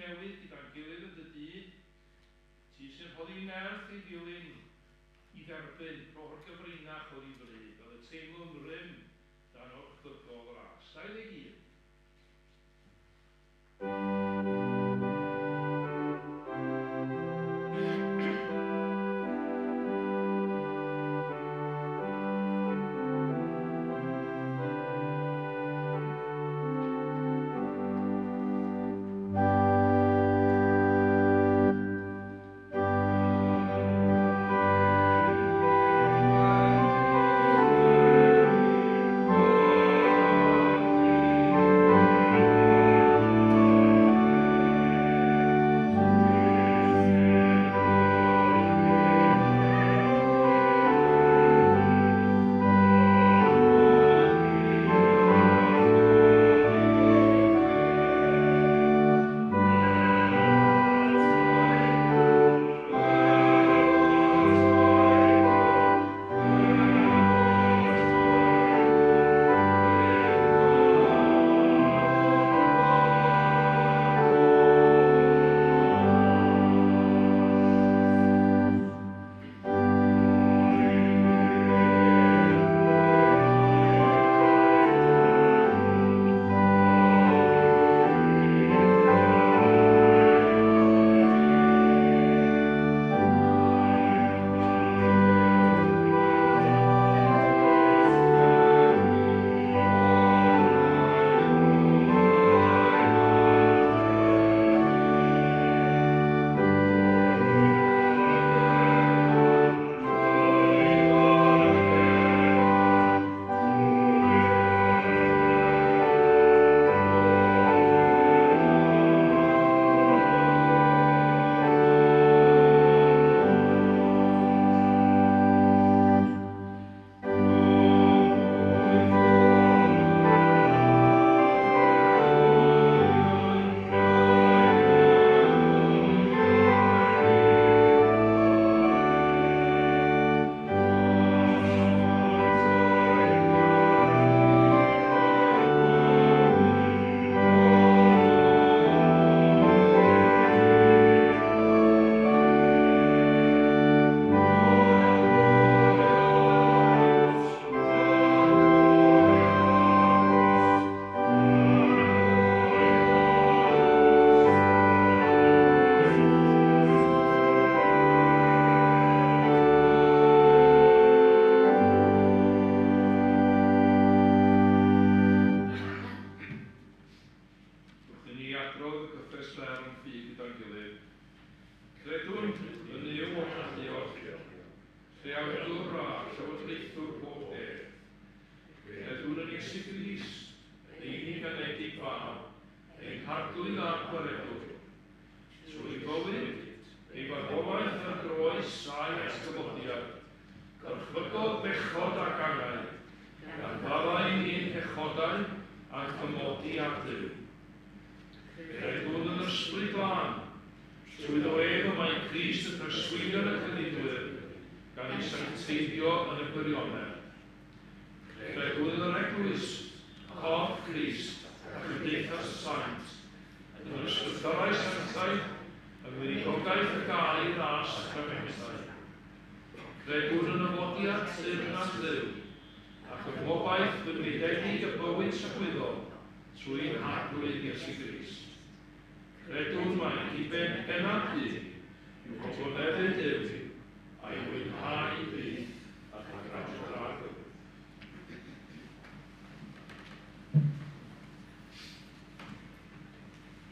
Newydd gyda'n gilydd yn dy dŷ, ti sy'n rhoddi nerth i ddilyn i dderbyn rho'r gyfrinach o ddifri, fel y teimlwn rym dan orchfygol ras. 21.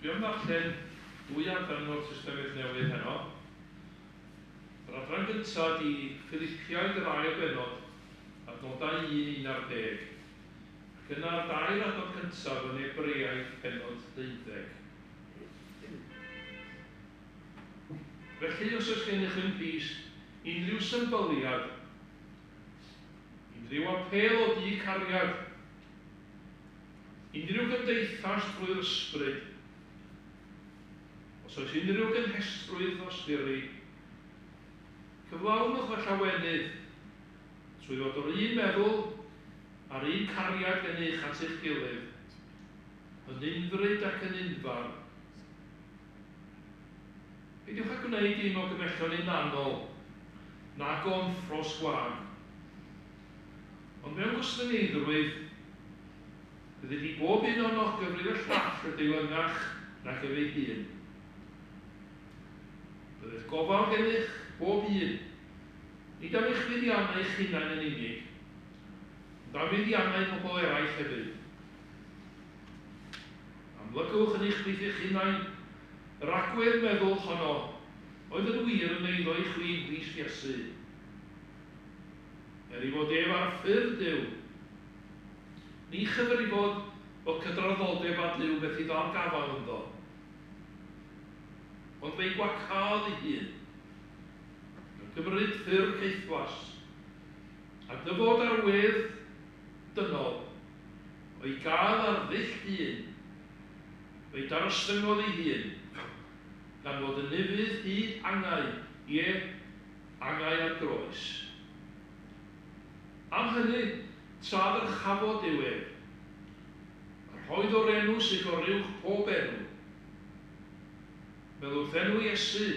Dwi am ddarllen dwy adran o'r Testament Newydd heno. Yr adran gyntaf di Philipiaid yr ail bennod, adnodau 1-11. Ac yna'r dair adnod cyntaf yn Hebreaid pennod 12. Felly, os oes gennych yn Grist unrhyw symbyliad, unrhyw apêl o du cariad, unrhyw gymdeithas drwy'r ysbryd, os oes unrhyw gynhesrwydd dosturi, cyflawnwch y llawenydd trwy fod o'r un meddwl a'r un cariad gennych at eich gilydd, yn unfryd ac yn unfarn. gwneud dim o gymellion hunanol, nag o ymffros gwag. Ond mewn gostyngeiddrwydd, bydded i bob un ohonoch gyfrif y llall y deilwngach nag ef ei hun. Bydded gofal gennych bob un, nid am eich fuddiannau eich hunain yn unig, ond am fuddiannau pobl eraill hefyd. Amlygwch yn eich plith eich hunain yr agwedd meddwl honno oedd yn wir yn eiddo i chwi yng Nghrist Iesu. Er ei fod ef ar ffurf Duw, ni chyfrifod fod cydraddoldeb â Duw beth i ddal gafael ynddo, ond fe'i gwacaodd ei hun, gan gymryd ffurf caethwas, a dyfod ar wedd dynol, o'i gael ar ddull dyn, fe'i darostyngodd ei hun, gan fod yn ufudd hyd angau, ie, angau ar groes. Am hynny, tra ddyrchafod yw ef, a rhoedd o'r enw sydd goruwch pob enw, fel wrth enw Iesu,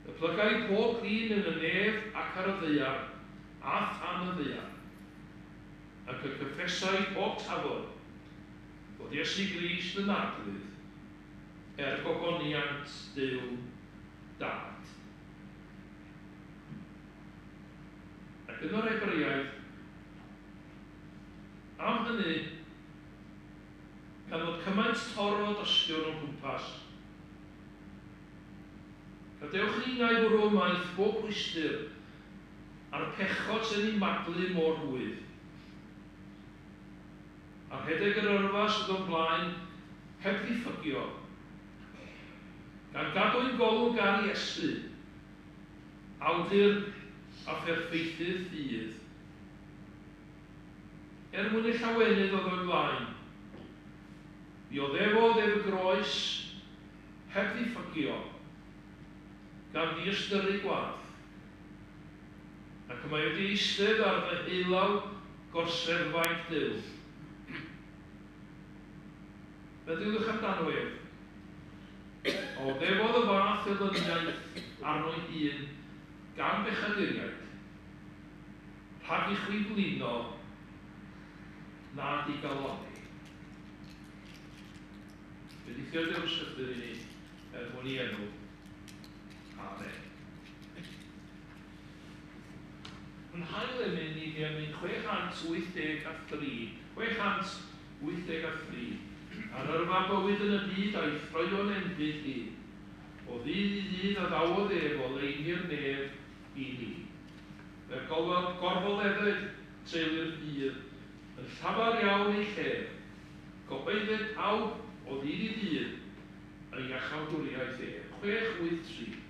y plygai pob glin yn y nef ac ar y ddaear, a than y ddaear, ac y cyffesai pob tafod fod Iesu Grist yn Arglwydd, er gogoniant Duw Dad. Ac yn yr Hebreaidd, am hynny, gan fod cymaint torf o dystion o'n cwmpas, gadewch i ninnau fwrw ymaith bob rhwystr a'r pechod sy'n ein maglu mor rhwydd, a rhedeg yr yrfa sydd o'n blaen heb ddiffygio, gan gadw ein golwg ar Iesu, awdur a pherffeithydd ffydd. Er mwyn y llawenydd oedd o'i flaen, ddioddefodd ef y groes heb ddiffygio, gan ddiystyru gwadd, ac y mae wedi eistedd ar ddeheulaw gorseddfainc Duw. Meddyliwch amdano ef. A oddefodd y fath elyniaeth arno'i hun gan bechaduriaid, rhag i chwi flino na digalonni. Bendithio Duw'r Ysgrythur i ni, er mwyn i enw. Amen. Yn hail emyn ni di emyn 683, 683, ar yrfa bywyd yn y byd a'i throion enbyd hi. O ddydd i ddydd addawodd ef o leini'r nef i ni. Fe'r gorfoledded teulu'r ffydd yn llafar iawn ei llef, gobeithied pawb o ddydd i ddydd ei iachawdwriaeth ef. 683.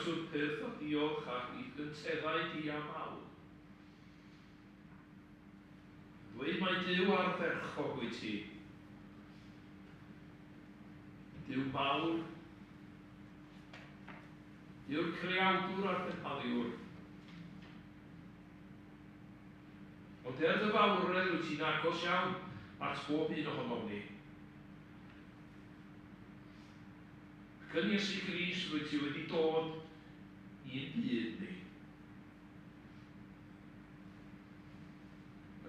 trwy'r pyrth o ddiolch ac i gynteddau di a mawl. Dweud mai Duw ardderchog wyt ti. Duw mawr, Duw'r creawdwr a'r cynhaliwr. Ond er dy fawredd wyt ti'n agos iawn at bob un ohonom ni. Ac yn Iesu Grist rwyt ti wedi dod i'n byd ni.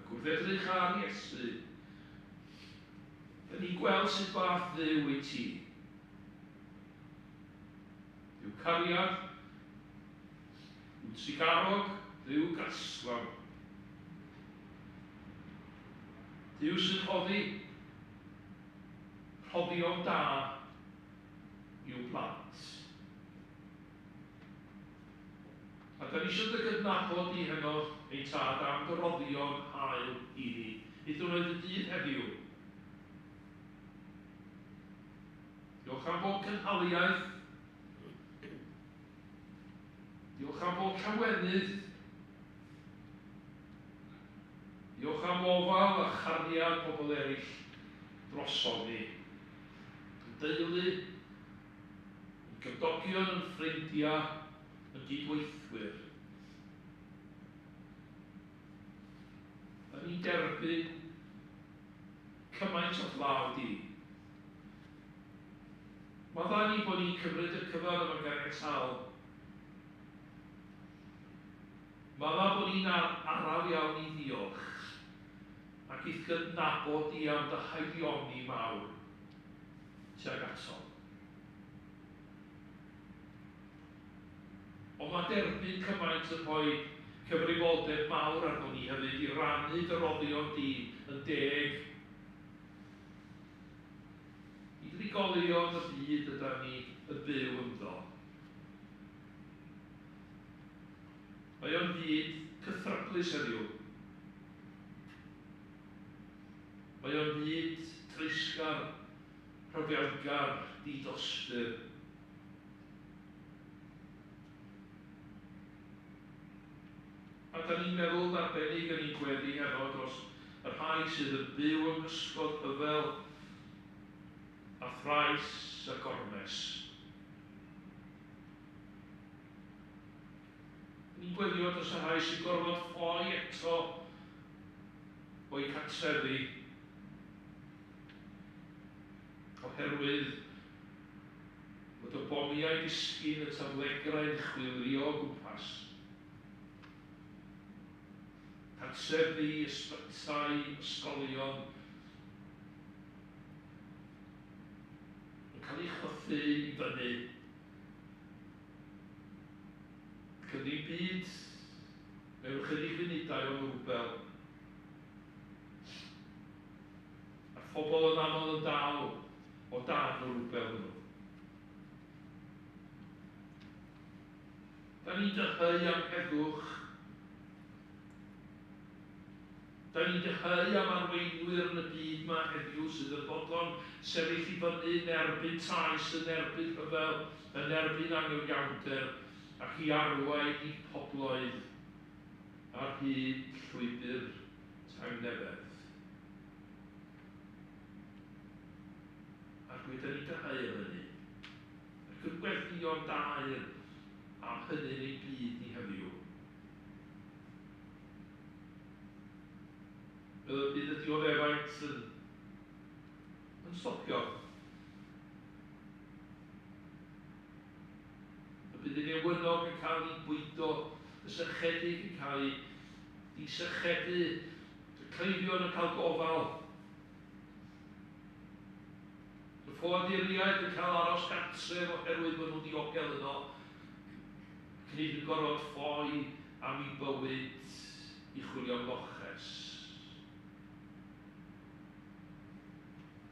Ac wrth edrych ar Iesu, dyn ni'n gweld sut fath Dduw wyt ti. Duw cariad, Duw trugarog, Duw graslon. Duw sy'n rhoddi rhoddion da i'w blant. A da ni eisiau dy gydnabod di heno, ein Tad, am dy roddion hael i ni, hyd yn oed y dydd heddiw. Diolch am bob cynhaliaeth. Diolch am bob llawenydd. Diolch am ofal a chariad pobl eraill drosom ni. Yn deulu, yn gymdogion, yn ffrindiau, yn gydweithwyr. Da ni'n derbyn cymaint o'th law di. Mae dda ni bod ni'n cymryd y cyfan yma ganiataol. Mae dda bod ni'n araf iawn i ddiolch ac i'th gydnabod di am dy haelioni mawr tuag atom. Ond mae derbyn cymaint yn rhoi cyfrifoldeb mawr arnon ni hefyd i rannu dy roddion di yn deg i drigolion y byd ydan ni yn byw ynddo. Mae o'n fyd cythryblus heddiw. Mae o'n fyd treisgar, rhyfelgar, didostur. A da ni'n meddwl yn arbennig yn ein gweddi heno dros y rhai sydd yn byw yng nghysgod rhyfel a thrais a gormes. Ni'n gweddio dros y rhai sy'n gorfod ffoi eto o'u cartrefi oherwydd bod y bomiau disgyn y taflegrau'n chwilio o gwmpas. Cartrefi, ysbytai, ysgolion yn cael eu chwythu i fyny. Ac yn ddim byd mewn ychydig funudau ond rwbel. A phobl yn aml yn dal o dan y rwbel hwnnw. Da ni'n dyheu am heddwch. Da ni'n dyheu am arweinwyr yn y byd 'ma heddiw sydd yn fodlon sefyll i fyny yn erbyn trais, yn erbyn rhyfel, yn erbyn anghyfiawnder, ac i arwain eu pobloedd ar hyd llwybr tangnefedd. Ac mi ydan ni'n dyheu am hynny, ac yn gweddïo'n daer am hynny yn ein byd ni heddiw. Fel y bydd y dioddefaint yn, yn stopio. Y bydd y newynog yn cael ei bwydo, y sychedig yn cael ei disychedu, y cleifion yn cael gofal, y ffoaduriaid yn cael aros gartref oherwydd bod nhw'n ddiogel yno, ac nid yn gorfod ffoi am eu bywyd i chwilio am loches.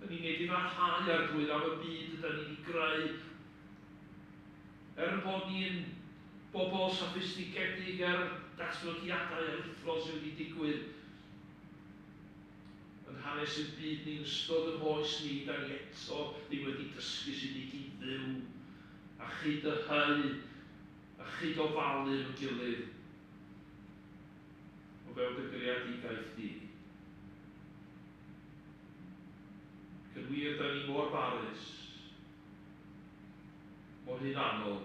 Da ni'n neud ifarhau Arglwydd am y byd ydan ni 'di greu. Er yn bod ni'n bobl soffistigedig, er datblygiadau aruthrol sydd wedi digwydd yn hanes ein byd ni'n ystod yn hoes ni, da ni eto ddim wedi dysgu sut i gyd-fyw a chyd-dyheu. chydofalu yn gilydd o fewn dy greadigaeth di. Ac yn wir, da ni mor farus, mor hunanol.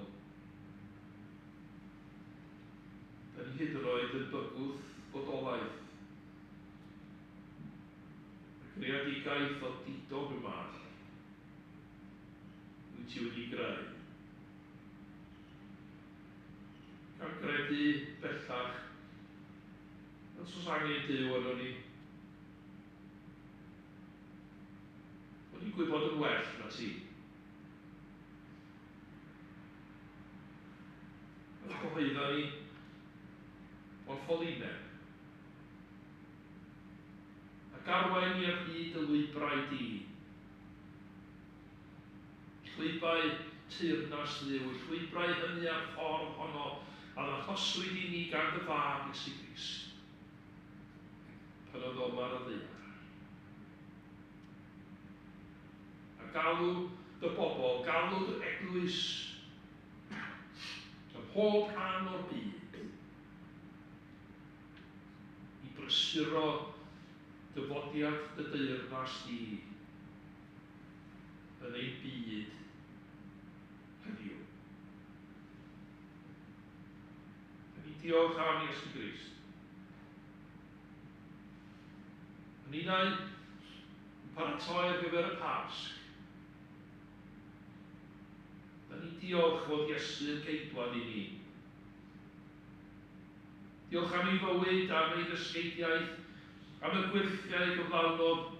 Da ni hyd yn oed yn bygwth bodolaeth. Y greadigaeth o didog yma wyt ti wedi greu. Gan gredu bellach nad oes angen Duw arno ni. Bod ni'n gwybod yn well na ti. A cyhoedda ni o'n ffolineb. Ac arwain ni ar hyd y lwybrau di. Llwybrau teyrnas Dduw, y llwybrau hynny a'r ffordd honno a ddangoswyd i ni gan dy fab Iesu Grist, pan oedd o ar y ddaear. A galw dy bobl, galw dy eglwys, ym mhob rhan o'r byd, i brysuro dyfodiad dy deyrnas di yn ein byd heddiw. Da ni diolch am Iesu Grist. A ninnau yn paratoi ar gyfer y Pasg. Da ni diolch fod Iesu yn geidwad i ni. Diolch am ei fywyd, am ei ddysgeidiaeth, am y gwyrthiau gyflawnodd.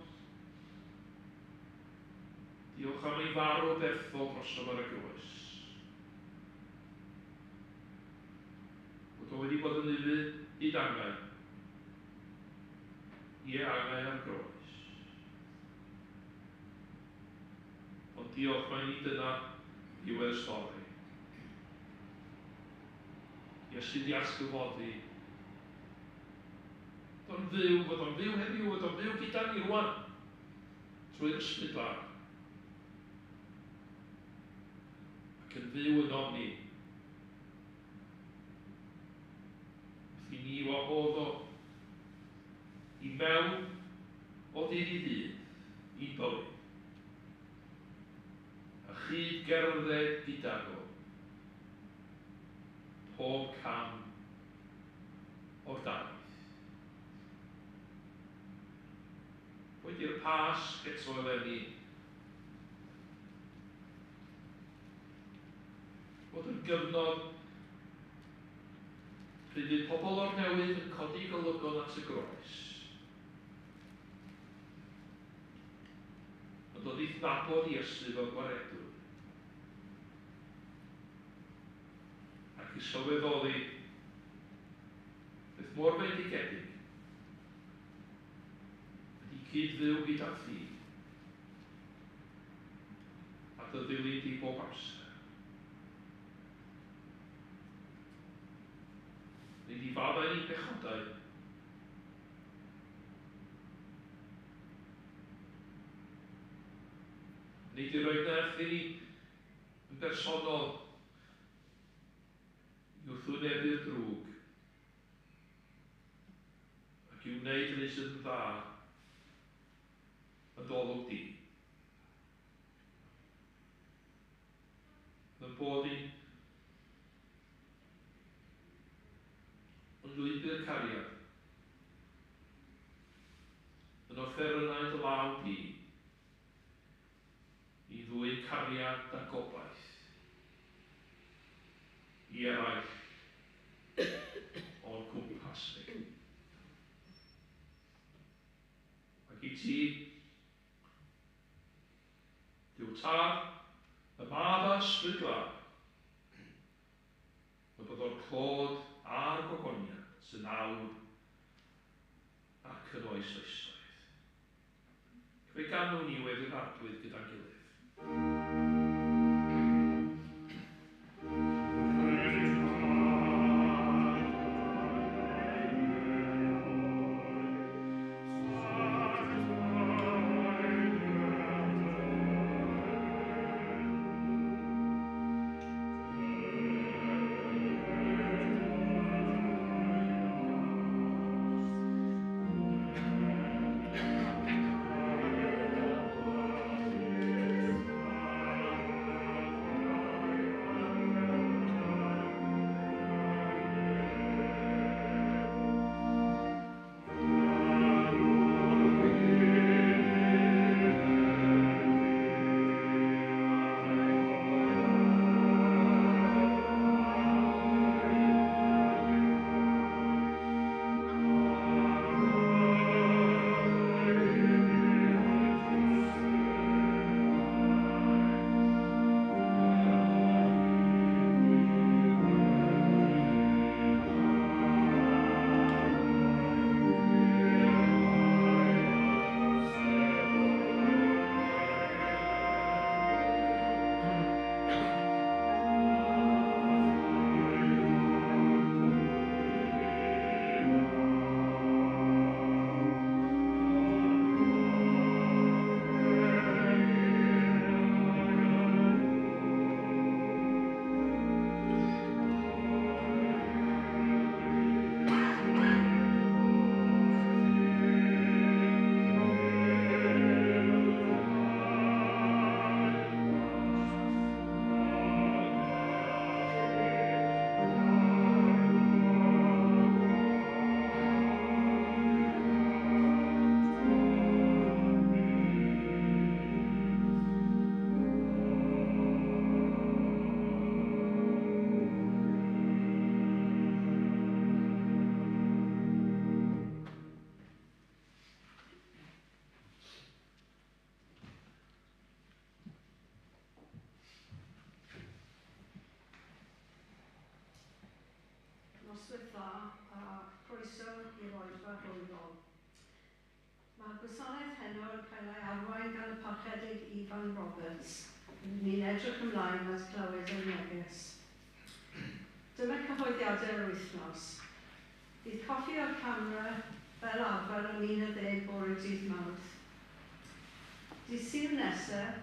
Diolch am ei farw berthol drosom ar y groes. Bod o wedi bod yn ufudd hyd angau. Ie, angau ar groes. Ond diolch mai nid dyna ddiwedd y stori. Iesu di atgyfodi. Bod o'n fyw, fod o'n fyw heddiw, fod o'n fyw gyda ni rwan. Trwy'r Ysbryd Glân. Ac yn fyw ynom ni. Wrth i ni wahodd o i mewn o ddydd i ddydd i'n bywyd. A chyd gerdded gydag o pob cam o'r daith. Boed i'r Pasg eto eleni fod yn gyfnod pryd fydd pobl o'r newydd yn codi golygon at y groes. Yn dod i'th nabod Iesu fel gwaredwr. Ac i sylweddoli beth mor fendigedig ydy cyd-fyw gyda thi a dy ddilyn di bob amser. Neu di faddau ni pechodau. Neu di roi nerth i ni yn bersonol i wrthwynebu'r drwg ac i wneud hynny sydd yn dda yn dolwg di. Yn bod i'n yn lwybr cariad, yn offerynnau dy law di, i ddwyn cariad a gobaith i eraill o'n cwmpas ni. Ac i ti, Duw Tad, y Mab a'r Ysbryd Glân, y byddo'r clod a'r gogoniant sy'n awr ac yn oes oesoedd. Fe ganwn ni weddi'r Arglwydd gyda'n gilydd. Noswaith dda a croeso i'r oedfa hwyrol. Mae'r gwasanaeth heno yn cael ei arwain gan y Parchedig Ifan Roberts. Ni'n edrych ymlaen at glywed ei neges. Dyma cyhoeddiadau yr wythnos. Bydd coffi o'r camera fel arfer am 11 bore dydd Mawrth. Dydd Sul nesaf,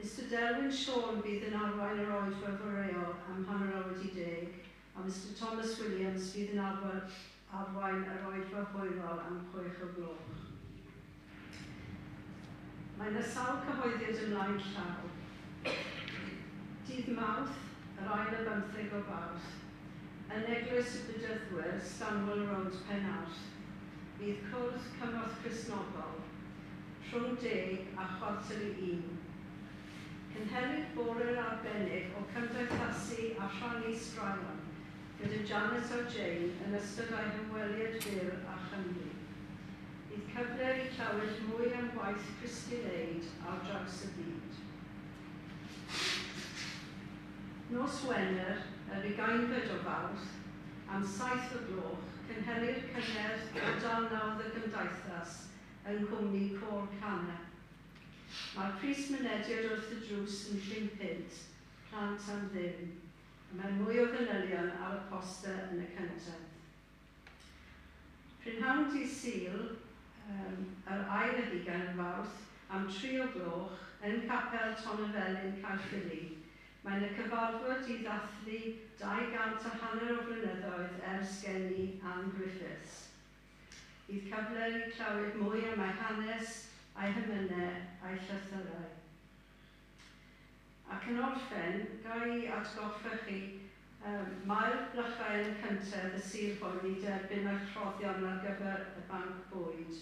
Mr Delwyn Siôn bydd yn arwain yr oedfa foreol am 10:30 a Mr Thomas Williams fydd yn arwain yr oedfa hwyrol am 6 o gloch. Mae yna sawl cyhoeddiad ymlaen llaw. Dydd Mawrth, yr ail ar bymtheg o Fawrth, yn Eglwys y Bedyddwyr, Stanwell Road, Penarth, bydd cwrdd cymorth Cristnogol rhwng 10 a 12:45. Cynhelir bore'r arbennig o cymdeithasu a rhannu straeon gyda Janet a Jane yn ystod eu hymweliad byr â Chymru. Bydd cyfle i clywed mwy am waith Christian Aid ar draws y byd. Nos Wener, yr 20fed o Fawrth, am 7 o gloch, cynhelir cyngerdd ardal nawdd y Gymdeithas yng nghwmni Côr Cana. Mae'r pris mynediad wrth y drws yn £5, plant am ddim. Mae mwy o fanylion ar y poster yn y cyntedd. Prynhawn dydd Sul, yr ail ar hugain o Fawrth, am 3 o gloch, yn Capel Tonyfelin, Caerffili, mae yna cyfarfod i ddathlu 250 o flynyddoedd ers geni Ann Griffiths. Bydd cyfle i clywed mwy am ei hanes, a'i hemynau, a'i llythyrau. Ac yn orffen, ga i atgoffa chi, mae'r blychau yn y cyntedd y Sul hwn i derbyn eich rhoddion ar gyfer y banc bwyd,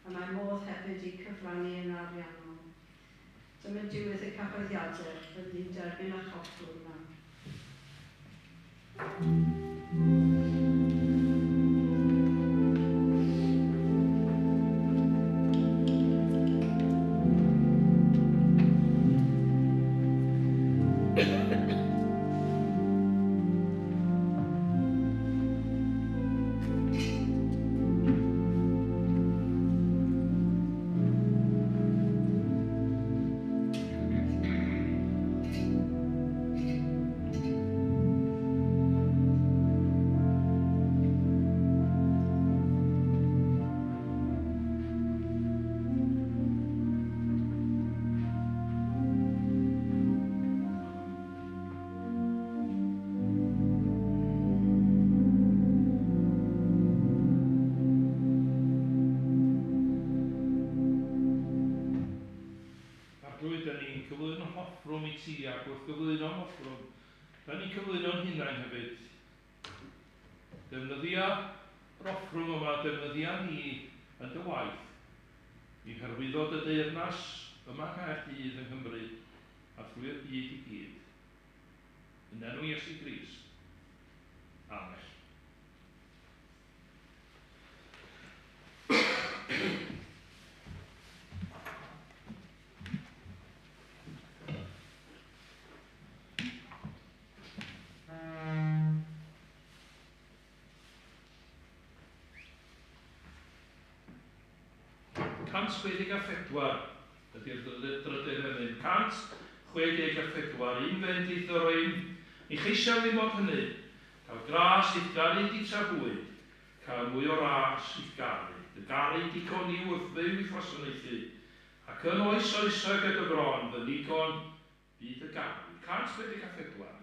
a mae modd hefyd i cyfrannu yn ariannol. Dyma diwedd y cyhoeddiadau, byddwn ni'n derbyn eich offrwm nawr. Offrwm i ti, ac wrth gyflwyno'n offrwm, da ni'n cyflwyno'n hunain hefyd. Defnyddia yr offrwm yma, defnyddia ni yn dy waith, i hyrwyddo dy deyrnas yma yng Nghaerdydd yng Nghymru a thrwy'r byd i gyd. Yn enw Iesu Grist. Amen. 164 ydy'r drydydd emyn. 164, un fendith yr oen, ni cheisiaf ddim ond hynny, cael gras i'th garu di tra bwyd, cael mwy o ras i'th garu, dy garu digon i wrth fyw i'th wasanaethu, ac yn oes oesau gyda bron, fy nigon bydd y garu. 164.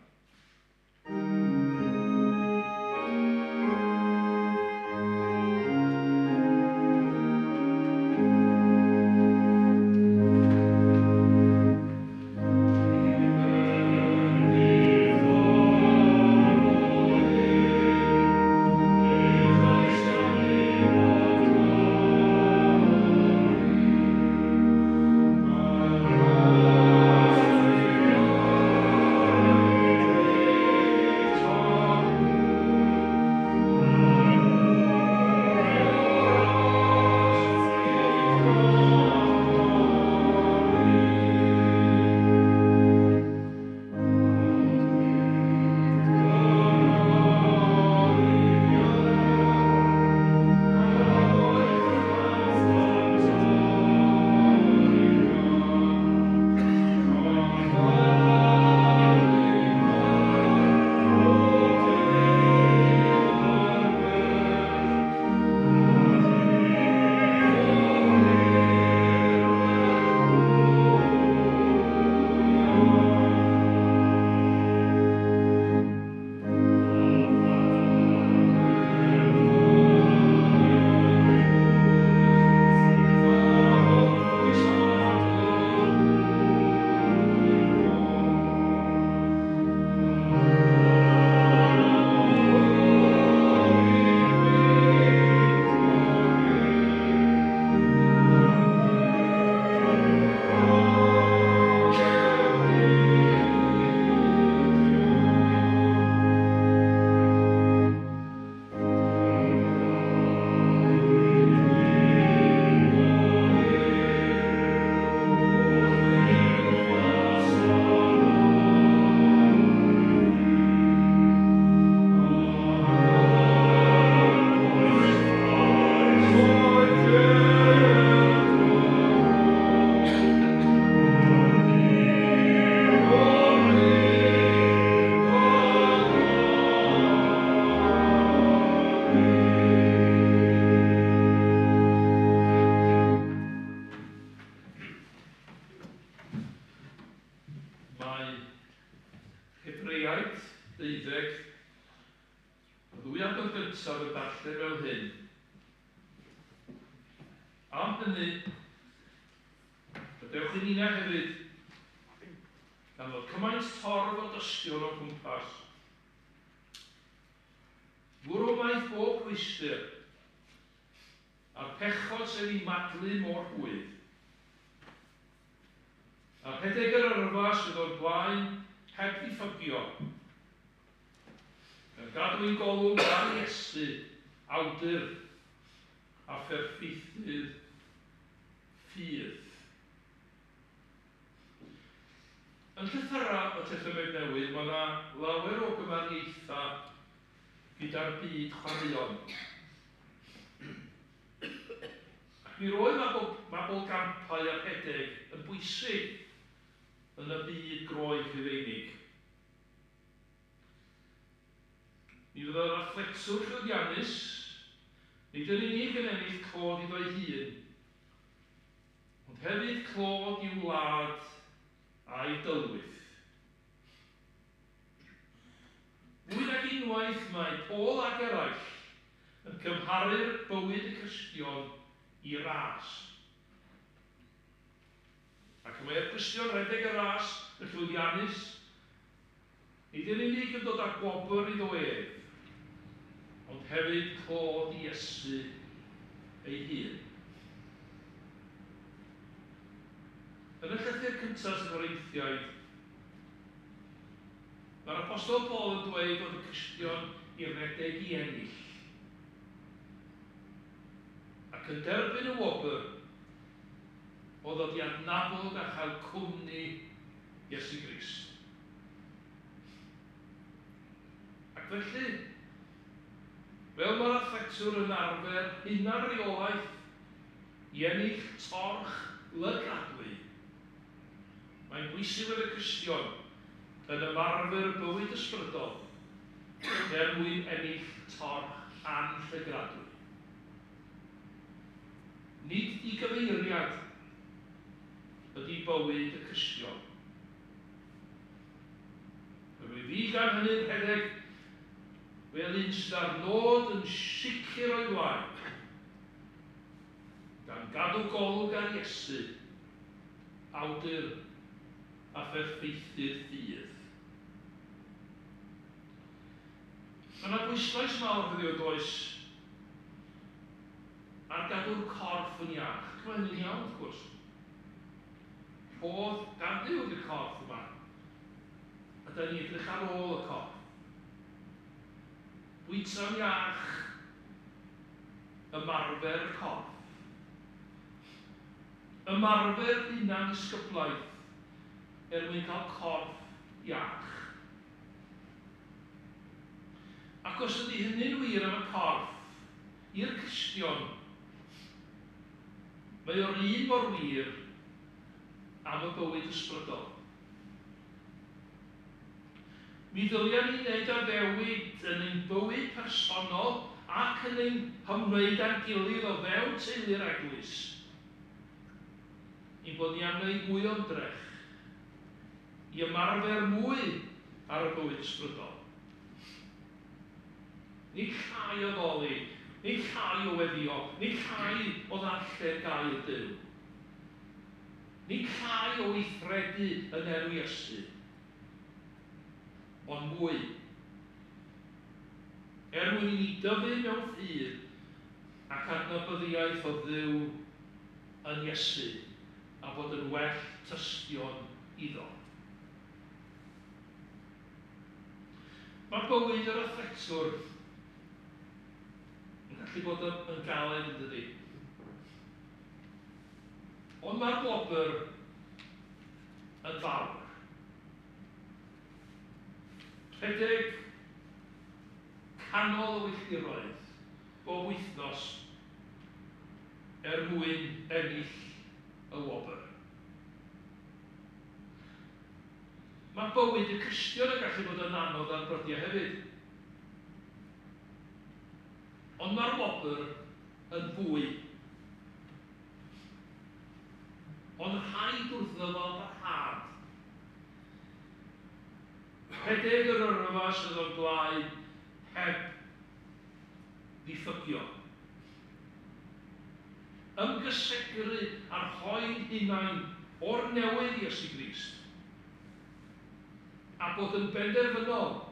Hebreaid 12, y ddwy adnod gyntaf yn darllen fel hyn. Am hynny, gadewch i ninnau hefyd, gan fod cymaint torf o dystion o'n cwmpas, fwrw ymaith bob rhwystr, a'r pechod sydd ei madlu mor rhwydd, a rhedeg yr yrfa sydd o'r blaen heb ddiffygio, gan gadw ein golwg ar Iesu, awdur a pherffeithydd ffydd. Yn llythyrau y Testament Newydd mae yna lawer o gymariaethau gyda'r byd chwaraeon. Ac mi roedd mabolgampau a rhedeg yn bwysig yn y byd Groeg Rhufeinig. Mi fydda'r athletwr llwyddiannus, nid yn unig yn ennill clod iddo'i hun, ond hefyd clod i'w wlad a'i dylwyth. Fwy nag unwaith mae Paul ac eraill yn cymharu'r bywyd y Cristion i ras. Ac mae'r Cristion rhedeg y ras yn llwyddiannus, nid yn unig yn dod â gwobr iddo ef, ond hefyd clod i Iesu ei hun. Yn y llythyr cyntaf sydd Corinthiaid, mae'r Apostol Paul yn dweud bod y Cristion i redeg i ennill, ac yn derbyn y wobr o ddod i adnabod a chael cwmni Iesu Grist. Ac felly, fel mae'r athletwr yn arfer hunanreolaeth i ennill torch lygradwy, mae'n bwysig fod y Cristion yn ymarfer bywyd ysbrydol er mwyn ennill torch anllygradwy. Nid digyfeiriad ydy bywyd y Cristion. Rwy fi gan hynny'n rhedeg fel un sydd â'r nod yn sicr o'i flaen, gan gadw golwg ar Iesu, awdur a pherffeithydd ffydd. Mae yna bwyslais mawr heddiw, does, ar gadw'r corff yn iach. Ac mae hynny'n iawn, wrth gwrs. Rhodd gan Dduw ydy'r corff yma. A da ni edrych ar ôl y corff. Bwyta'n iach, ymarfer y corff. Ymarfer hunan ddisgyblaeth er mwyn cael corff iach. Ac os ydy hynny'n wir am y corff, i'r Cristion, mae o'r un mor wir am y bywyd ysbrydol. Mi ddylia ni wneud addewid yn ein bywyd personol ac yn ein hymwneud â'n gilydd o fewn teulu'r eglwys, ein bod ni am wneud mwy o ymdrech i ymarfer mwy ar y bywyd ysbrydol. Nid llai o ddoli, nid llai o weddïo, nid llai o ddarllen gair Duw. Nid llai o weithredu yn enw Iesu, ond mwy. Er mwyn i ni dyfu mewn ffydd ac adnabyddiaeth o Dduw yn Iesu a bod yn well tystion iddo. Mae bywyd yr athletwr yn gallu bod yn galed, yn dydi? Ond mae'r gwobr yn fawr. Rhedeg canol y wylltiroedd bob wythnos er mwyn ennill y wobr. Mae bywyd y Cristion yn gallu bod yn anodd ar brydiau hefyd. Ond mae'r wobr yn fwy. Ond rhaid wrth ddyfal barhad. Rhedeg yr yrfa sydd o'r blaen heb ddiffygio. Ymgysegru a rhoi'n hunain o'r newydd i Iesu Grist. A bod yn benderfynol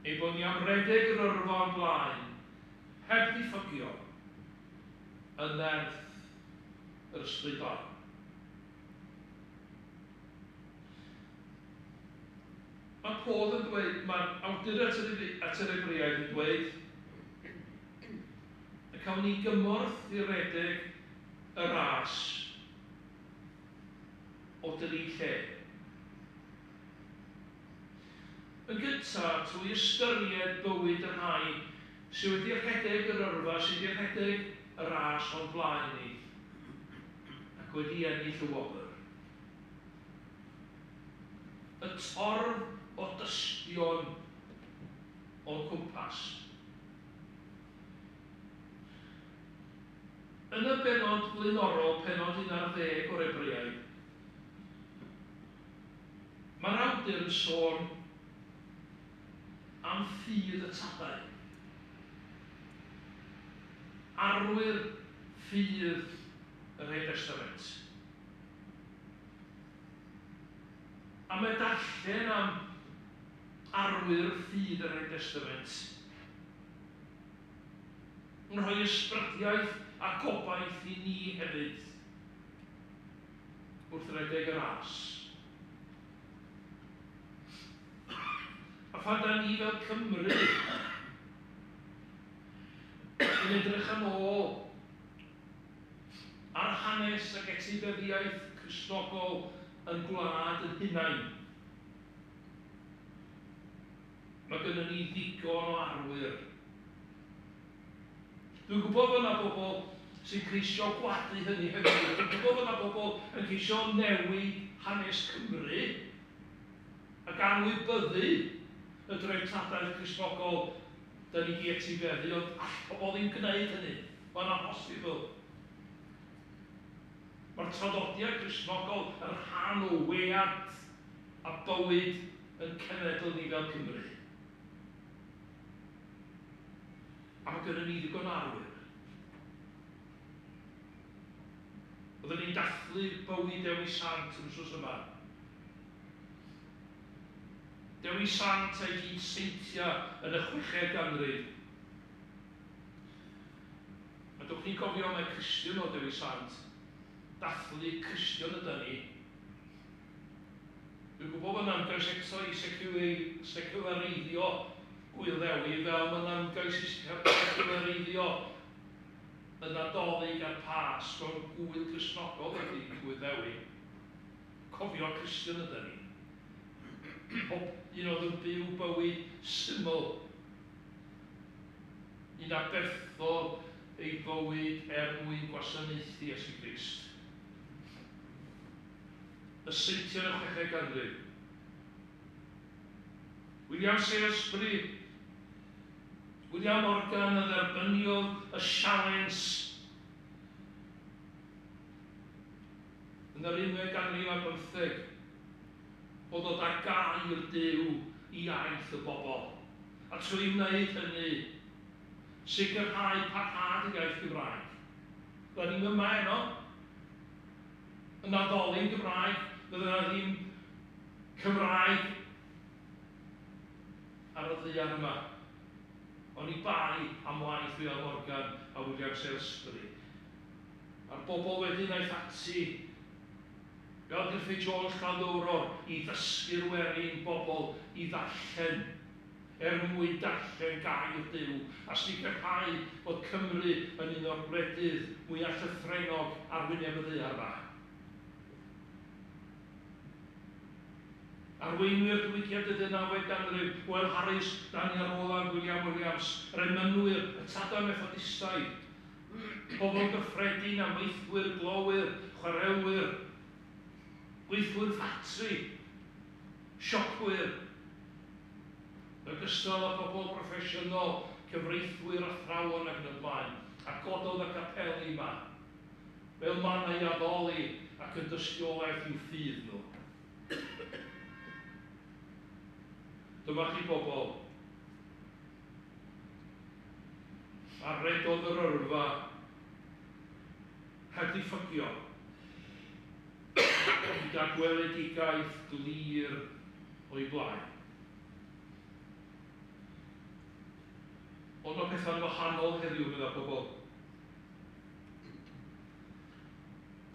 ei bod ni am redeg yr yrfa o'r blaen heb ddiffygio yn nerth yr Ysbryd Glân. Mae Paul yn dweud, mae'r awdur at yr, at yr Hebreaid yn dweud, y cawn ni gymorth i redeg y ras o dri lle. Yn gyntaf, trwy ystyried bywyd y rhai sydd wedi rhedeg yr yrfa, sydd wedi rhedeg y ras o'n blaen ni, ac wedi ennill y wobr. Y torf o dystion o'n cwmpas. Yn y bennod flaenorol, pennod 11 o'r Hebreaid, mae'r awdur yn sôn am ffydd y tadau. Arwyr ffydd yr Hen Destament. A mae darllen am arwyr ffydd yr Hen Destament yn rhoi ysbrydiaeth a gobaith i ni hefyd wrth redeg y ras. A phan da ni fel Cymru yn edrych yn ôl ar hanes ac etifeddiaeth Cristnogol yn gwlad yn hunain, mae gennym ni ddigon o arwyr. Dwi'n gwybod fod yna bobl sy'n ceisio gwadu hynny hefyd. Dwi'n gwybod fod yna bobl yn ceisio newid hanes Cymru ac anwybyddu y dreftadaeth Cristnogol da ni 'di etifeddu, ond all pobl ddim gwneud hynny. Mae'n amhosibl. Mae'r traddodiad Cristnogol yn rhan o wead a bywyd yn cenedl ni fel Cymru. A mae gennym ni ddigon o arwyr. Oedden ni'n dathlu bywyd Dewi Sant yn wythnos yma. Dewi Sant a'i gyd seintiau yn y chweched ganrif. A dwch chi'n cofio mae Cristion o Dewi Sant. Dathlu Cristion yda ni. Dwi'n gwybod bod yna ymgais eto i seculareiddio Gŵyl Ddewi fel mae yna ymgais i seculareiddio y Nadolig a'r Pasg, ond gŵyl Gristnogol ydy Gŵyl Ddewi. Cofio Cristion yda ni. Pob un oedd yn byw bywyd syml. Un aberthodd ei fywyd er mwyn gwasanaethu Iesu Grist. Y seintiau yn y chweched ganrif. William Salesbury, William Morgan a dderbyniodd y sialens yn yr unfed ganrif ar bymtheg o ddod â gair Duw i iaith y bobl, a trwy wneud hynny, sicrhau parhad yr iaith Gymraeg. Fydda ni'm yma heno yn addoli'n Gymraeg, fydda 'na ddim Cymraeg ar y ddaear yma. Oni bai am waith William Morgan a William Salesbury. A'r bobl wedyn aeth ati, fel Griffith Jones Llanddowror, i ddysgu'r werin bobl i ddarllen, er mwyn darllen gair Duw, a sicrhau bod Cymru yn un o'r gwledydd mwyaf llythrennog ar wyneb y ddaear yma. Arweinwyr diwygiad y ddeunawfed ganrif, Wel Harris, Daniel Rowland, William Williams, yr emynwyr, y tadau Methodistaidd, pobl gyffredin, amaethwyr, glowyr, chwarelwyr, gweithwyr ffatri, siopwyr, yn ogystal â phobl broffesiynol, cyfreithwyr, athrawon ac yn y blaen, a gododd y capeli yma fel mannau i addoli ac yn dystiolaeth i'w ffydd nhw. Dyma chi bobl a redodd yr yrfa heb ddiffygio, gyda gweledigaeth glir o'i blaen. Ond mae pethau'n wahanol heddiw, medda pobl.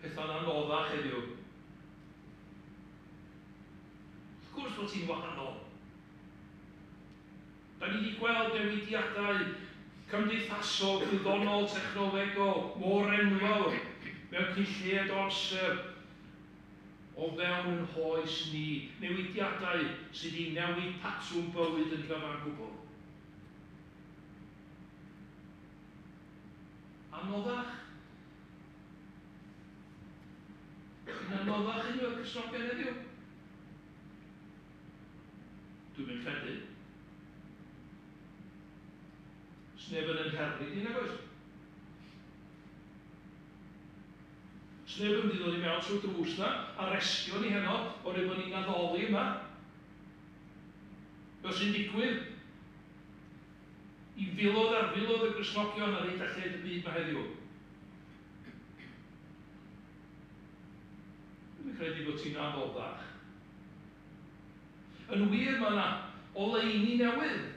Pethau'n anoddach heddiw. Wrth gwrs bod ti'n wahanol. Da ni wedi gweld newidiadau cymdeithasol, gwyddonol, technolegol, mor enfawr mewn cyn lleied o amser o fewn yn hoes ni, newidiadau sydd wedi newid patrwm bywyd yn gyfan gwbl. Anoddach? Yn anoddach i nhw Cristnogion heddiw? Dwi'n mynd credu. Sneb yn yn herlid i, nag oes? Sneb yn mynd i ddod i mewn trwy drws na, arestio ni heno, oherwydd bod ni'n addoli yma. Fel sy'n digwydd i filoedd ar filoedd o Gristnogion ar hyd a lled y byd mae heddiw. Dwi'n credu bod ti'n anoddach. Yn wir, mae yna oleuni newydd.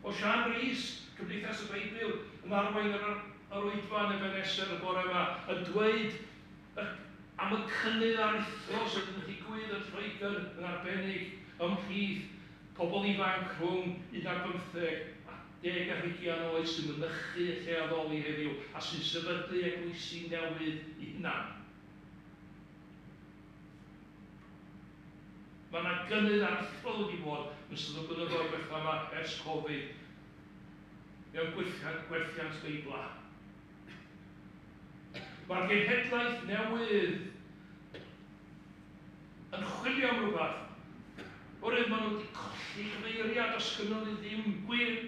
O Sian Rees, Cymdeithas y Beibl, yn arwain yr, yr oedfa yn Ebenezer y bore yma, yn dweud am y cynnydd aruthrol sydd yn digwydd yn Lloegr yn arbennig ymhlith pobl ifanc rhwng 15 a 10 ar hugian oed sy'n mynychu y lle addoli heddiw a sy'n sefydlu eglwysi newydd i hunan. Mae yna gynnydd aruthrol wedi bod yn ystod y blynyddoedd diwethaf yma ers Covid mewn gwerthiant, gwerthiant Beibla. Mae'r genhedlaeth newydd yn chwilio am rhywbeth. Oherwydd maen nhw wedi colli cyfeiriad, does gynnon nhw ddim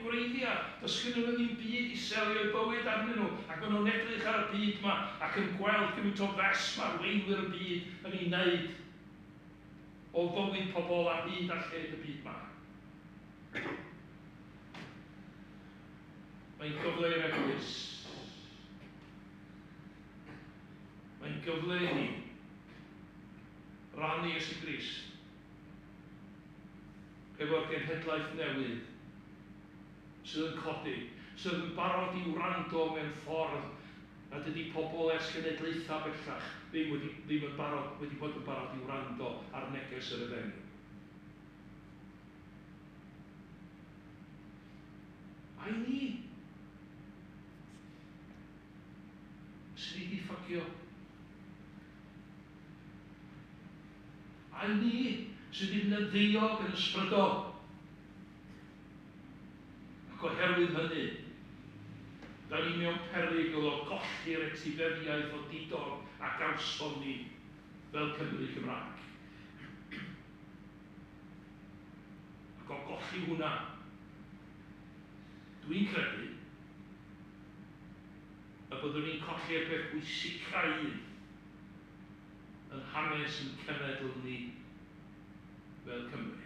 gwreiddiau, does gynnon nhw ddim byd i selio eu bywyd arnyn nhw, ac maen nhw'n edrych ar y byd yma ac yn gweld gymaint o fes mae arweinwyr y byd yn ei wneud o fywyd pobl ar hyd a lled y byd yma. Mae'n gyfle i'r eglwys. Mae'n gyfle i ni rannu Iesu Grist efo'r genhedlaeth newydd sydd yn codi, sydd yn barod i wrando mewn ffordd nad ydy pobl ers cenedlaethau bellach ddim, wedi, ddim yn barod, wedi bod yn barod i wrando ar neges yr efengyl. A i ni, sydd wedi ffagio. A i ni, sydd wedi mynd yn ddiog yn ysbrydol. Ac oherwydd hynny, da ni mewn perygl o golli'r etifeddiaeth odidog a gawson ni fel Cymry Cymraeg. Ac o golli hwnna, dwi'n credu y byddwn ni'n colli'r peth pwysica un yn hanes yn cenedl ni fel Cymru.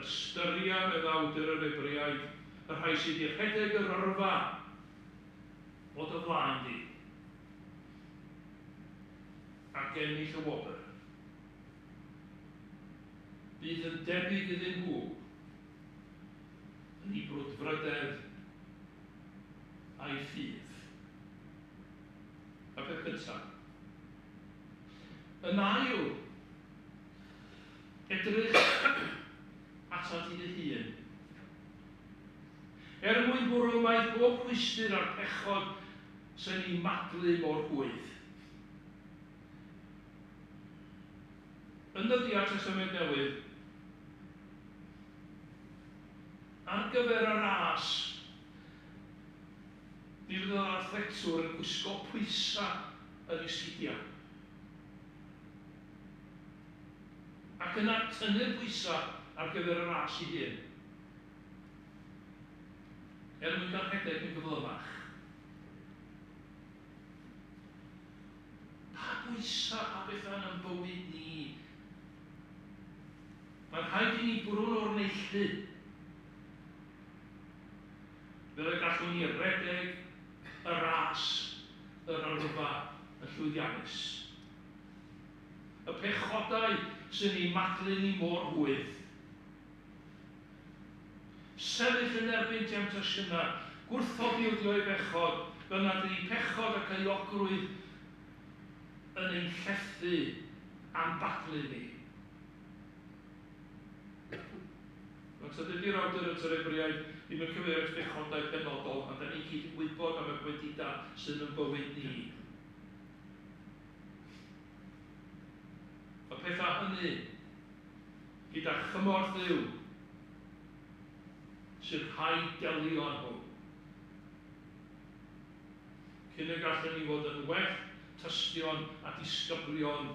Ystyria, medd awdur yr Hebreaid, y rhai sydd wedi rhedeg yr yrfa o dy flaen di ac ennill y wobr. Bydd yn debyg iddyn nhw yn ei brwdfrydedd a'i ffydd. A peth cyntaf. Yn ail, edrych atat i dy hun. Er mwyn bwrw ymaith bob rhwystr a'r pechod sy'n ei maglu mor rhwydd. Yn ddyddiau Testament Newydd, ar gyfer y ras, mi fydd yr athletwr yn gwisgo pwysau yn ei sgidiau. Ac yna tynnu'r pwysau ar gyfer y ras ei hun. Er mwyn cael rhedeg yn gyflymach. Pa bwysau, pa bethau yn bywyd ni Mae'n rhaid i ni bwrw o'r neilltu, fel y gallwn ni redeg y ras, yr yrfa, y llwyddiannus. Y pechodau sy'n ei maglu ni mor hwydd. Sefyll yn erbyn temtasiynau, gwrthod ildio i bechod, fel nad ydy pechod ac euogrwydd yn ein llethu a'n baglu ni. Ond so dydy'r awdur at yr Hebreaid ddim yn cyfeirio at bechodau penodol, ond da ni gyd yn gwybod am y gwendidau sydd yn bywyd ni. Y pethau hynny, gyda chymorth Dduw, sy'n rhaid delio â nhw. Cyn y gallwn ni fod yn well tystion a disgyblion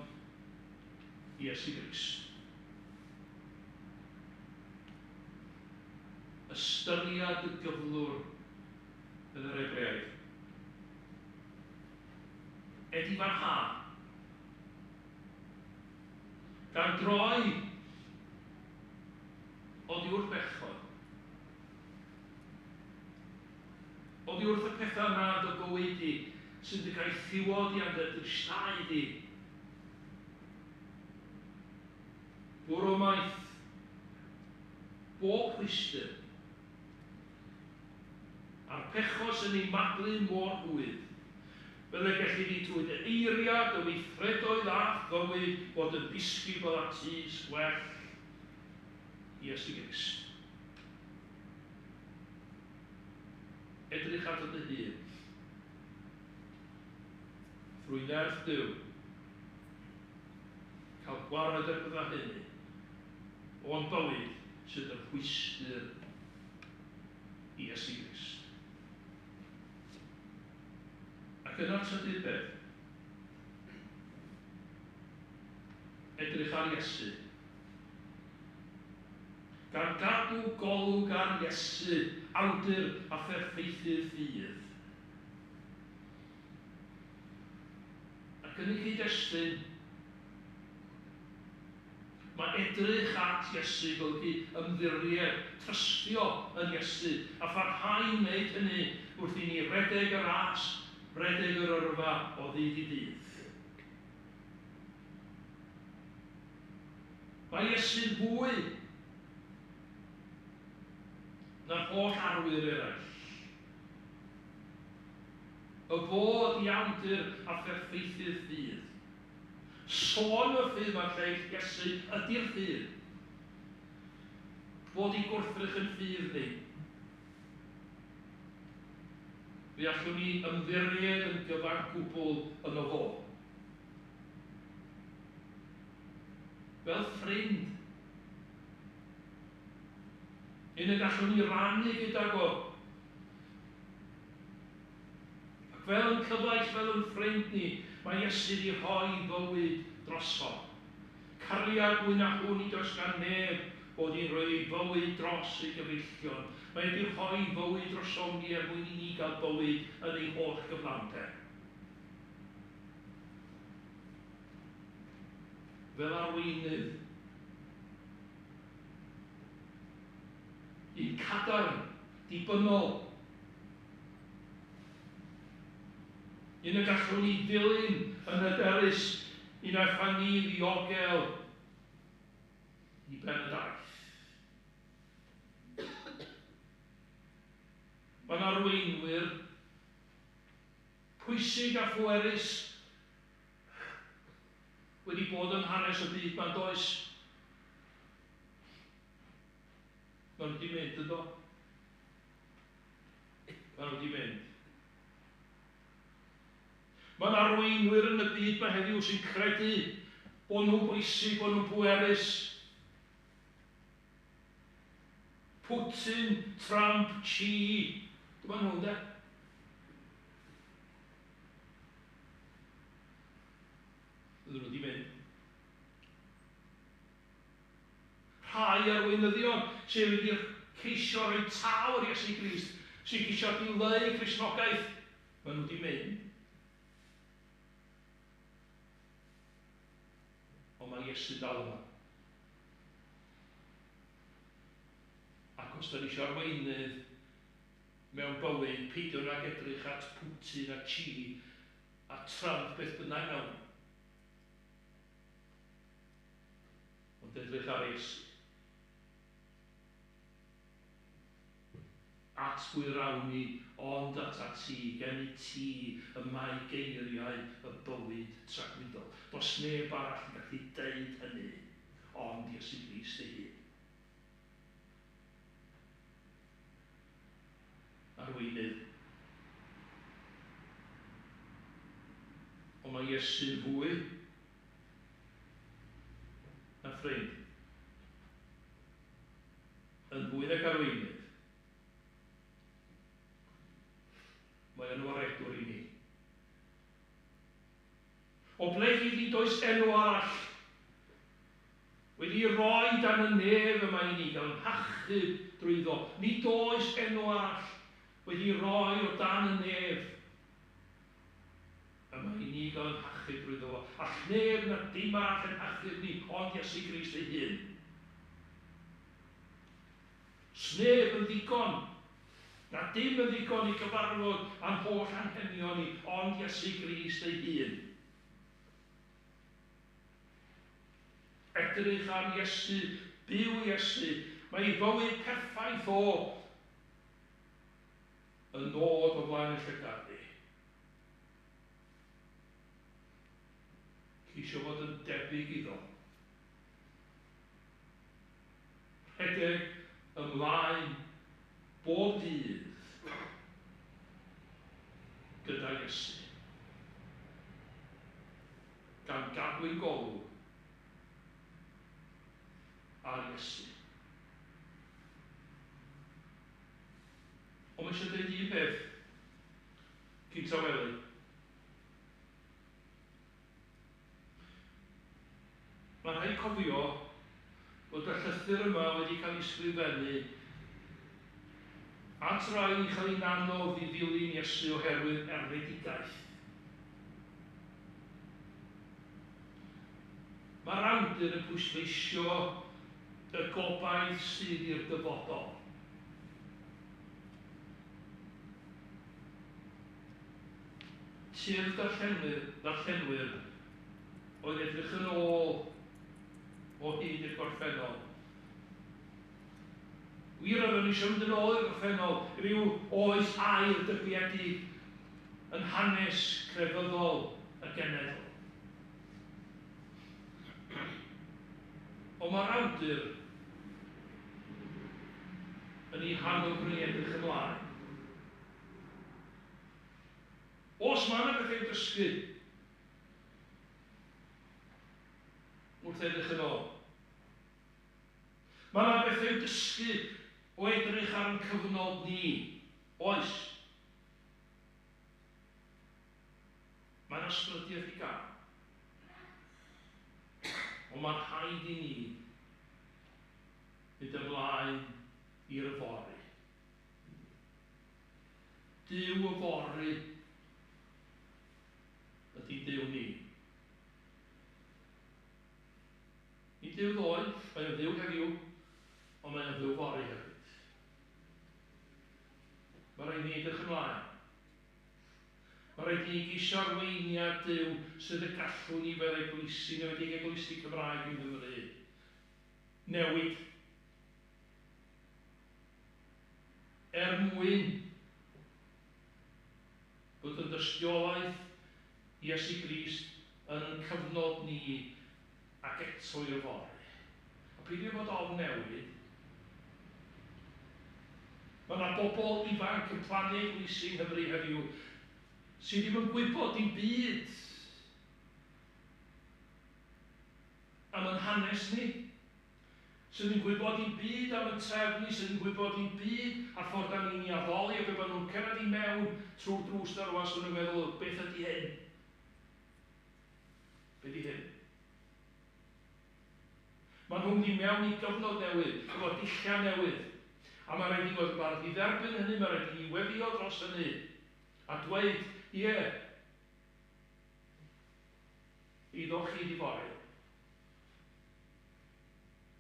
Iesu Grist. Ystyried y gyflwr yn yr Hebreaid. Edifarhad. Gan droi oddi wrth bechod. Oddi wrth y pethau yna yn dy fywyd di, sy'n dy gaethiwo di a'n dy dristau di. Bwrw ymaith bob rhwystr, a'r pechod sy'n ei maglu mor rhwydd, fel y gelli di trwy dy eiriau, dy weithredoedd a'th fywyd fod yn ddisgybl a tys gwell Iesu Grist. Edrych ato dy hun trwy nerth Duw, cael gwared ar pethau hynny o'n bywyd sydd yn rhwystr i Iesu Grist. Ac yna'r trydydd peth, edrych ar Iesu. Gan gadw golwg ar Iesu, awdur a pherffeithydd ffydd. Ac yn y cyd-destun, mae edrych at Iesu golygu ymddiried, trystio yn Iesu, a pharhau i wneud hynny wrth i ni redeg y ras, redeg yr yrfa o ddydd i ddydd. Mae Iesu'n fwy na'r holl arwyr eraill. Y fod i awdur a pherffeithydd ffydd. Sôn y ffydd mae'r lleill Iesu ydy'r ffydd. Fod i gwrthrych yn ffydd ni. Fe allwn ni ymddiried yn gyfan gwbl yno fo. Fel ffrind. Un y gallwn ni rannu gydag o. Ac fel yn cyfaill, fel yn ffrind ni, mae Iesu wedi rhoi fywyd droso. Cariad mwy na hwn nid oes gan neb bod hi'n rhoi ei fywyd dros ei gyfeillion. Mae wedi rhoi fywyd drosom ni er mwyn i ni gael bywyd yn ei holl gyflawnder. Fel arweinydd, un cadarn, dibynnol, un y gallwn ni ddilyn yn hyderus, un aeth â ni ddiogel i ben y daith. Mae'n arweinwyr pwysig a phwerus wedi bod yn hanes y byd ma'n does. Maen nhw wedi mynd ynddo. Maen nhw wedi mynd. Mae'n arweinwyr yn y byd mae heddiw sy'n credu bod nhw'n bwysig, bod nhw'n bwerus. Putin, Trump, Xi, dyma nhw, de. Ydyn nhw wedi mynd. Rhai arweinyddion sydd wedi ceisio rhoi taw ar Iesu Grist, sy'n ceisio dileu Cristnogaeth, maen nhw wedi mynd. Ond mae Iesu dal yma. Ac os da ni eisiau arweinydd mewn bywyd, peidio nag edrych at Putin a Xi a Trump beth bynnag mewn. Ond edrych ar Iesu. At bwy rawn ni, ond atat ti, gennyt ti y mae geiriau y bywyd tragwyddol. Does neb arall yn gallu deud hynny, ond Iesu Grist ei hun. Arweinydd. Ond mae Iesu'n fwy na ffrind. Yn fwy nag arweinydd. Mae yn waredwr i ni. O blegid nid oes enw arall wedi roi dan y nef y mae i ni gael ein hachub drwyddo. Nid oes enw arall wedi roi o dan y nef y mae i ni gael ein hachub drwyddo fo. All neb na dim arall ein hachub ni ond Iesu Grist ei hun. Sneb yn ddigon, na dim yn ddigon i gyfarfod â'n holl anghenion ni, ond Iesu Grist ei hun. Edrych ar Iesu, byw Iesu, mae ei fywyd perffaith o yn dod o flaen y llygad ni. Ceisio fod yn debyg iddo. Rhedeg ymlaen bob dydd gyda Iesu. Gan gadw ein golwg ar Iesu. Ond mae eisiau dweud un peth cyn tawelu. Mae'n rhaid cofio bod y llythyr yma wedi cael ei sgrifennu at rai yn cael ei anodd i ddilyn Iesu oherwydd erledigaeth. Mae'r awdur yn pwysleisio y gobaith sydd i'r dyfodol. Tuedd darllenwyr oedd edrych yn ôl o hyd i'r gorffennol. Wir oeddwn eisiau mynd yn ôl i'r gorffennol, rhyw oes aur dybiedig yn hanes crefyddol y genedl. Ond mae'r awdur yn ei hannog ni edrych ymlaen. Os mae yna bethau i'w dysgu wrth edrych yn ôl. Mae yna bethau i'w dysgu o edrych ar ein cyfnod ni. Oes. Mae yna ysbrydiaeth i gael. Ond mae'n rhaid i ni fynd ymlaen i'r yfory. Duw yfory ydy Duw ni. Nid Duw ddoe, mae o'n Dduw heddiw, ond mae o'n Dduw fory hefyd. Mae rhaid ni edrych ymlaen. Mae rhaid i ni geisio arweiniad Duw sydd y gallwn ni fel eglwysi, yn enwedig eglwysi Cymraeg yng Nghymru, newid er mwyn bod yn dystiolaeth Iesu Grist yn ein cyfnod ni ac eto i'r fory. A peidio bod ofn newid. Mae yna bobl ifanc yn plannu eglwysi yng Nghymru heddiw sydd ddim yn gwybod dim byd am ein hanes ni, sydd yn gwybod dim byd am y trefn ni, sydd yn gwybod dim byd ar ffordd da ni'n ei addoli, a be maen nhw'n cyrraedd i mewn trwy'r drws na rwan, so nhw'n meddwl, beth ydy hyn? Be ydy hyn? Maen nhw'n mynd i mewn i gyfnod newydd, efo dulliau newydd. A mae rhaid i ni fod yn barod i dderbyn hynny, mae rhaid i ni weddio dros hynny. A dweud, ie, iddo chi di fory.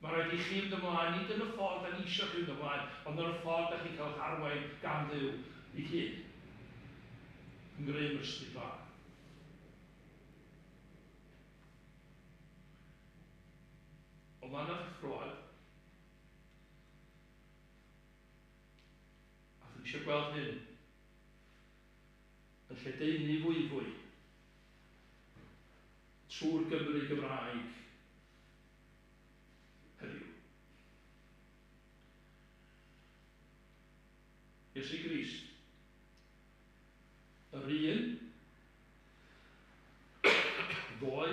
Mae rhaid i chi fynd ymlaen, nid yn y ffordd da ni eisiau chi fynd ymlaen, ond yn y ffordd da chi'n cael eich arwain gan Dduw ei hun. Yng ngrym yr Ysbryd Glân. Ond mae yna ffroad. A dwi eisiau gweld hyn yn lledaenu fwyfwy trwy'r Gymru Gymraeg heddiw. Iesu Grist, yr un ddoe,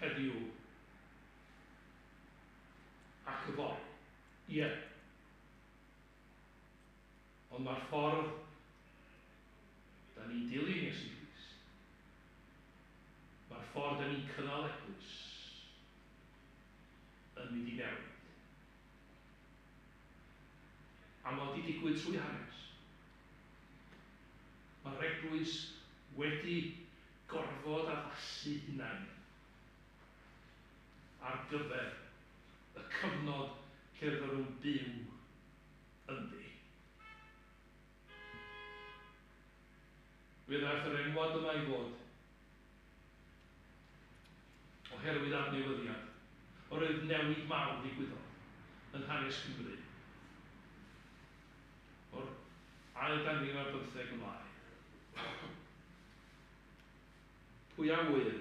heddiw ac yfory. Ie. Ond mae'r ffordd da ni'n dilyn Iesu Grist, mae'r ffordd da ni'n cynnal eglwys yn mynd i newid. A mae wedi digwydd trwy hanes. Mae'r eglwys wedi gorfod addasu hunain ar gyfer y cyfnod lle roedden nhw'n byw ynddi. Fe ddaeth yr enwad yma i fod oherwydd adnewyddiad, oherwydd newid mawr ddigwyddodd yn hanes Cymru o'r ail ganrif ar bymtheg ymlaen. Pwy a ŵyr?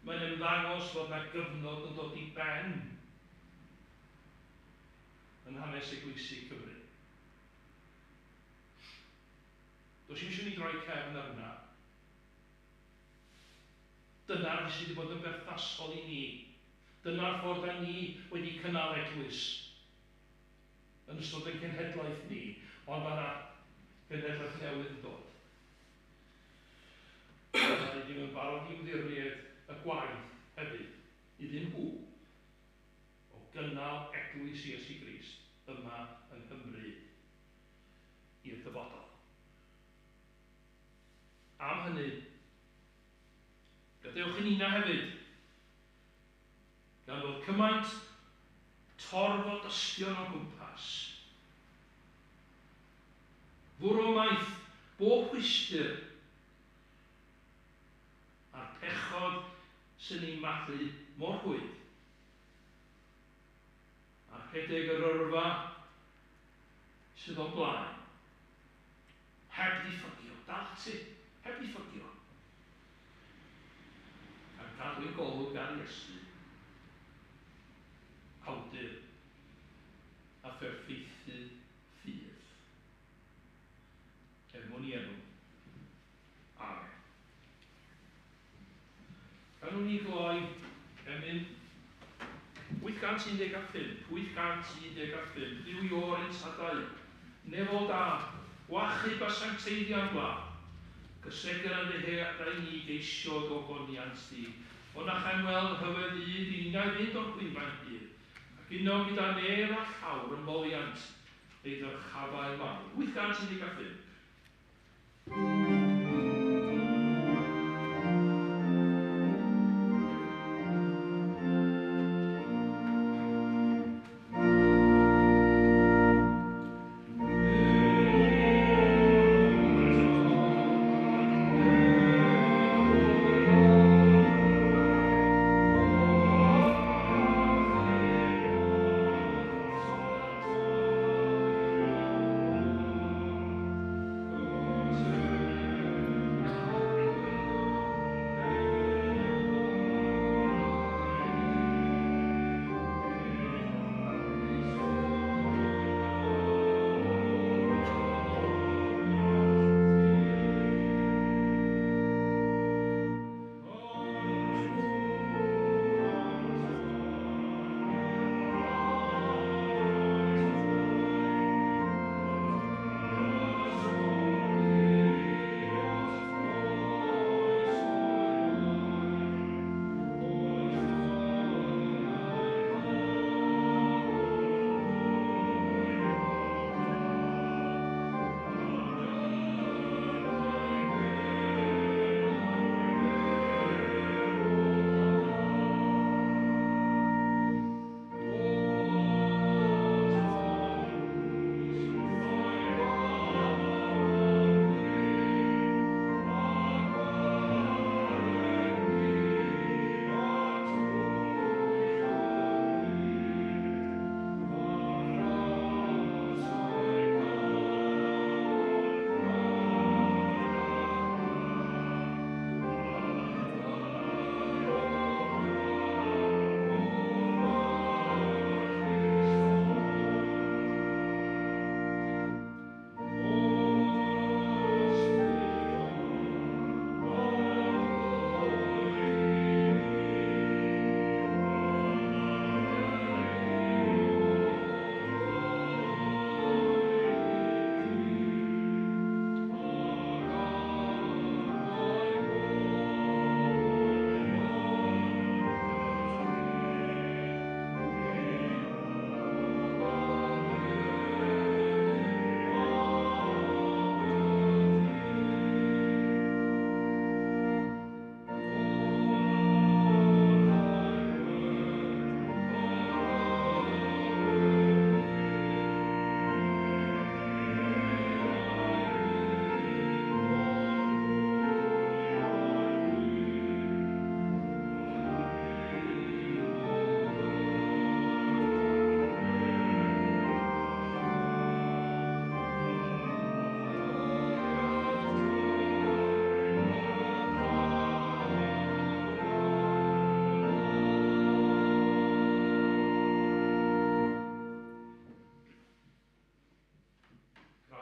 Mae'n ymddangos fod 'na gyfnod yn dod i ben yn hanes eglwysig Cymru. Does dim eisiau ni droi cefn ar hwnna. Dyna'r sydd wedi bod yn berthnasol i ni. Dyna'r ffordd da ni wedi cynnal eglwys yn ystod ein cenhedlaeth ni, ond mae yna genhedlaeth newydd yn dod. A rydym yn barod i ymddiried y gwaith hefyd iddyn nhw o gynnal eglwys Iesu Grist yma yng Nghymru i'r dyfodol. Am hynny, gadewch i nina hefyd, gan fod cymaint torf o dystion o gwmpas, fwrw ymaith bob rhwystr a'r pechod sy'n ein mathu mor rhwydd, a rhedeg yr yrfa sydd o'n blaen, heb ddiffygio, dal ati, heb ddiffygio, gan gadw ein golwg ar Iesu, awdur a pherffeithu ffydd. Er mwyn i enw. Amen. Ganwn ni gloi emyn 815, 815, Duw i o'r ein tadau, nefol dad, gwachub a sancteiddia'n gwlad, gysegr yn ddyheadau ni geisio gogoniant di, o na chaem weld rhyfedd ddydd i ninnau fynd o'r llwyfan hir, ac uno gyda nef a llawr yn moliant ei ddyrchafael mawr. 815.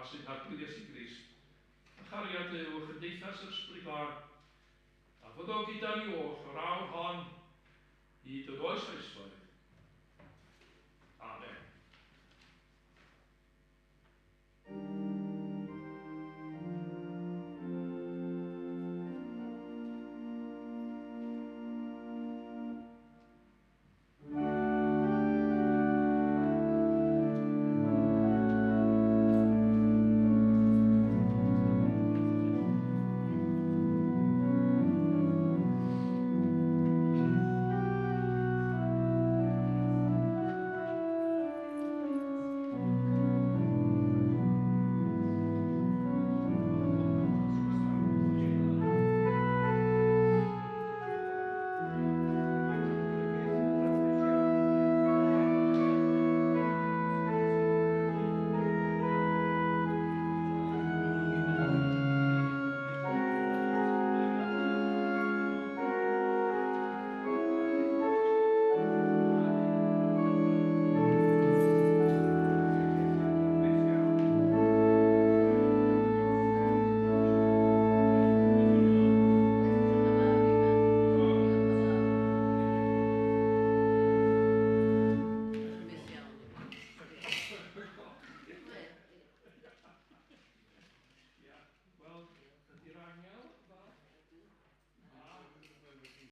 Gras ein Harglwydd Iesu Grist, a chariad Duw a chymdeithas yr Ysbryd Glân, a fyddo gyda ni oll o'r awr hon hyd yn oes oesoedd.